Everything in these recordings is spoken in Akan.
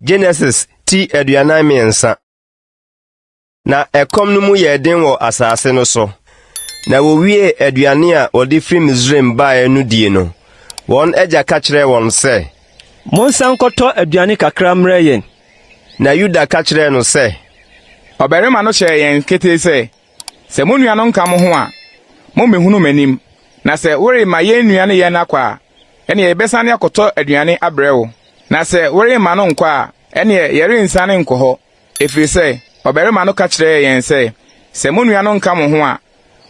Genesis ti 43. Na ɛkɔm no mu yɛɛ den wɔ asase no so. Na wɔwiee aduane a wɔde firi Misraim baeɛ no die no, wɔn agya ka kyerɛɛ wɔn sɛ, Monsan nkɔtɔ aduane kakra mmrɛ yɛn. Na Yuda ka kyerɛɛ no sɛ, Ɔbarima no hyɛɛ yɛn ketee sɛ, 'Sɛ mo nua no nka mo ho a, mommmehunu m'anim. Na sɛ worema yɛn nua ne yɛn akɔ a, ɛnneɛ yɛbɛsane akɔtɔ aduane abrɛ wo. Na sɛ woremma no nkɔ a, ɛnneɛ yɛrensiane nkɔ hɔ, ɛfiri sɛ ɔbarima no ka kyerɛɛ yɛn sɛ, 'Sɛ mo nua no nka mo ho a,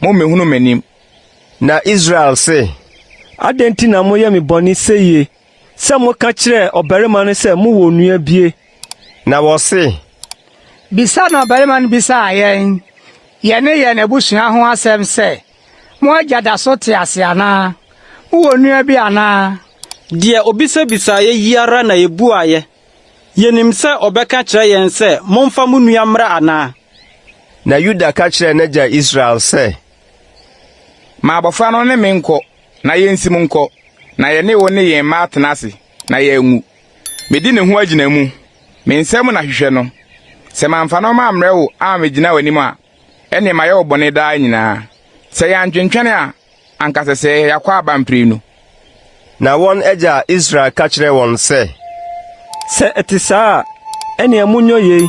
mommmɛhunu m'anim. Na Israel se, Adɛn nti na moyɛ me bɔne seyie, sɛ moka kyerɛɛ ɔbarima no sɛ mowɔ onua bie? Na wɔse, Bisa na ɔbarima no bisaa yɛn, yɛne yɛn abusua ho asɛm sɛ, 'Mo agya da so te ase anaa? Mowɔ nua bi anaa? Deɛ ɔbisabisaeɛ yi ara na yɛbuaeɛ. Yɛnim sɛ ɔbɛka akyerɛ yɛn sɛ, 'Momfa mo nua mmra anaa? Na Yuda ka kyerɛɛ n'agya Israel sɛ, Ma abɔfra no ne me nkɔ, na yensim nkɔ, na yɛne wo ne yɛn mma atena ase, na yɛanwu. Medi ne ho agyinamu. Me nsam na hwehwɛ no. Sɛ mamfa no mammrɛ wo ammegyina w'anim a, ɛnneɛ mayɛ wo bɔne daa nyinaa. Sɛ yɛantwentwɛn a, anka sɛsɛɛ yɛakɔ aba mprenu. Na wɔn agya Israel ka kyerɛɛ wɔn sɛ, Sɛ ɛte saa a, ɛnneɛ monyɔ yei,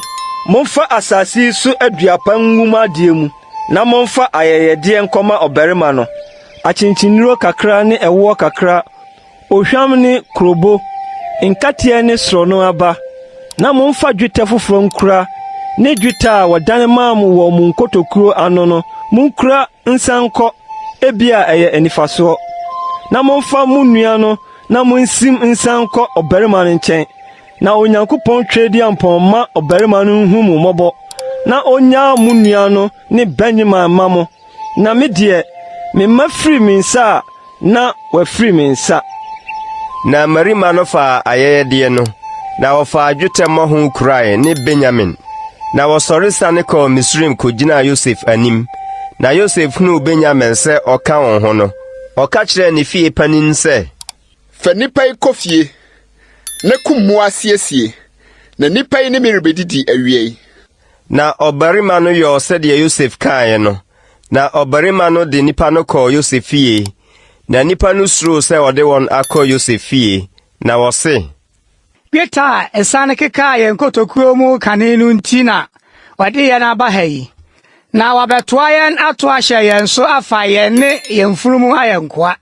Momfa asase yi so aduaba ngu mo adeɛ mu, na momfa ayɛyɛdeɛ nkɔma ɔbarima no, akyenkyennuro kakra ne ɛwoɔ kakra, ohwam ne kurobo, nkateɛ ne sorɔno aba, na momfa dwetɛ foforɔ nkura ne dwetɛ a wɔdane maa mo wɔ mo nkotokuo ano no, monkura nsan nkɔ, ebia ɛyɛ anifasoɔ. Na momfa mo nua no na munsim nsan nkɔ ɔbarima no nkyɛn, na Onyankopɔn Tweaduampɔn mma ɔbarima no nhu mo mmɔbɔ, na onnyaa mo nua no ne Benyamin mma mo. Na me deɛ, me mma firi me nsa a, na wɔafiri me nsa. Na mmarima no faa ayɛyɛdeɛ no, na wɔfaa dwetɛ mmɔho kurae ne Benyamin. Na wɔsɔre siane kɔɔ Misraim kogyinaa Yosef anim. Na Yosef hunuu Benyamin sɛ ɔka wɔn ho no, ɔka kyerɛɛ ne fie panin sɛ, Fa nnipa yi kɔ fie, na kum mmoa siesie, na nnipa yi ne me rebedidi awia yi. Na ɔbarima no yɔɔ sɛdeɛ Yosef kaeɛ no, na ɔbarima no de nnipa no kɔɔ Yosef fie. Na nnipa no suroo sɛ ɔde wɔn akɔ Yosef fie, na wɔse, Dwetɛ a ɛsane kekaa yɛn nkotokuo mu kane no nti na ɔde yɛn aba ha yi, na wabɛtoa yɛn ato ahyɛ yɛn so afa yɛn ne yɛn mfunumu ayɛ nkoa.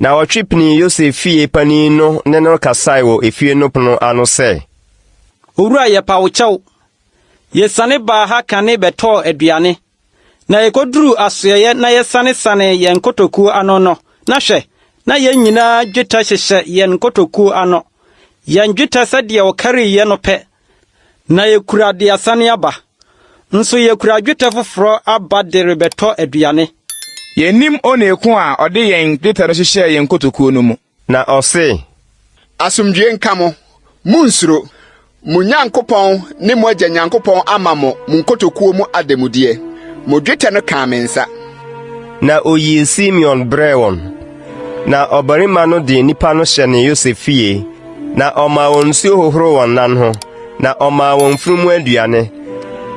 Na wɔtwe pinii Yosef fie panin no ne no kasae wɔ efie no pono ano sɛ. Owura, yɛpa wo kyɛw. Yesiane baa ha kane bɛtɔɔ aduane, na yekoduruu asoɛeɛ na yɛsanesanee yɛn nkotokuo ano no, na hwɛ, na yɛn nyinaa dwetɛ hyehyɛ yɛn nkotokuo ano, yɛn dwetɛ sɛdeɛ wɔkariiɛ no pɛ, Na yekura de asane aba. Nso yekura dwetɛ foforɔ aba de rebɛtɔ aduane. Yennim onii ko a ɔde yɛn dwetɛ no hyehyɛɛ yɛn nkotokuo no mu. Na ɔse. Asomdwoe nka mo! Munnsuro! Mo Nyankopɔn ne mo agya Nyankopɔn ama mo mo nkotokuo mu ademudeɛ. Mo dwetɛ no kaa me nsa. Na oyii Simeon brɛɛ wɔn. Na ɔbarima no de nnipa no hyɛnee Yosef fie, na ɔmaa wɔn nsuo hohoroo wɔn nan ho, na ɔmaa wɔn mfunumu aduane.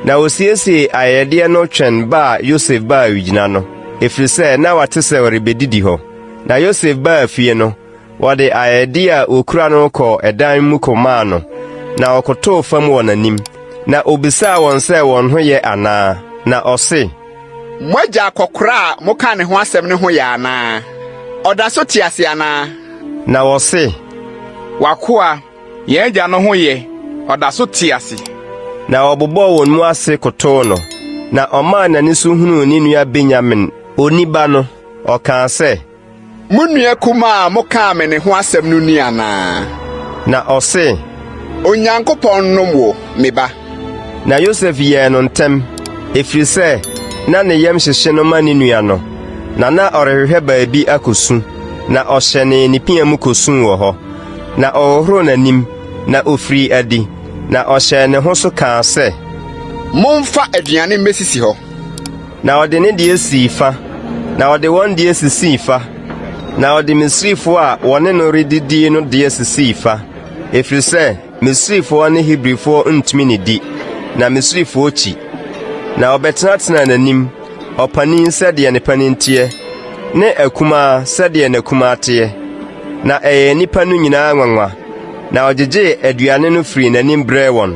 Na ɔsiesiee ayɛyɛdeɛ no twɛn ba a Yosef baa awigyina no, ɛfiri sɛ na wate sɛ ɔrebɛdidi hɔ. Na Yosef baa fie no, wɔde ayɛyɛdeɛ a wɔkura no kɔɔ ɛdan mu kɔmaa no, na ɔkotoo fam wɔ n'anim. Na ɔbisaa wɔn sɛ wɔn ho yɛ anaa, na ɔse, Mo agya akɔkoraa a mokaa ne ho asɛm no ho yɛ anaa? Ɔda so te ase anaa? Na wɔse, W'akoa, yɛn agya no ho yɛ, ɔda so te ase. Na wɔbobɔɔ wɔn mu ase kotoo no. Na ɔmaa n'ani so hunuu ne nua Benyamin, oniba no, ɔkaa sɛ, Mo nua kumaa a mokaa me ne ho asɛm no ni anaa? Na ɔse, Onyankopɔn nnom wo, me ba. Na Yosef yɛɛ no ntɛm, ɛfiri sɛ na ne yam hyehye no ma ne nua no, na na ɔrehwehwɛ baabi akɔsu, na ɔhyɛnee ne pia mu kɔsuu wɔ hɔ. Na ɔhohoroo n'anim, na ɔfirii adi, na ɔhyɛɛ ne ho so kaa sɛ, Momfa aduane mmesisi hɔ. Na ɔde ne deɛ sii fa, na ɔde wɔn deɛ sisii fa, na ɔde Misrifoɔ a wɔne no redidie no deɛ sisii fa, ɛfiri sɛ. Misrifoɔ ne Hebrifoɔ ntumi nnidi, na Misrifoɔ kyi. Na ɔbɛtenatenaa n'anim, ɔpanin sɛdeɛ ne panin teɛ, ne akumaa sɛdeɛ n'akumaa teɛ. Na ɛyɛɛ nnipa no nyinaa nwanwa, na ɔgyegyee aduane no firii n'anim brɛɛ wɔn.